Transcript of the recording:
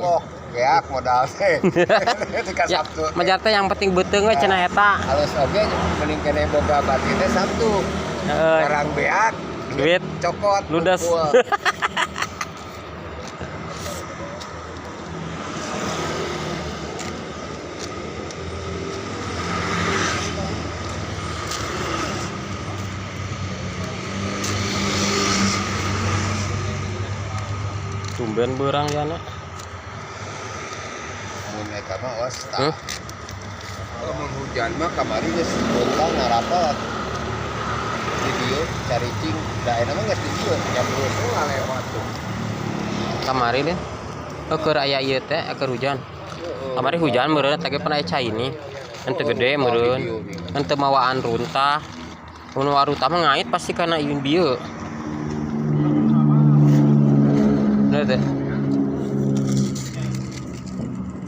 Oh, geak modal teh. Ketika Ya, Sabtu. majar teh yang penting beuteung we cenah eta. Halus oge mending keneh boga batin teh Sabtu. Heeh. Orang beak Duit cokot ludes. kumpul. Tumben beurang ya nak. Mun eta mah os tah. Huh? Mun hujan mah kamari geus bontang ngarapal di dieu caricing da enak mah geus di dieu nyambrus lewat tuh. Kamari deh. Oh, keur aya ieu teh, keur hujan. Kamari hujan meureun teh pernah aya cai ini. Henteu gede meureun. Henteu mawaan runtah. Mun runtah mah ngait pasti kana ieu bieu. Bener teh.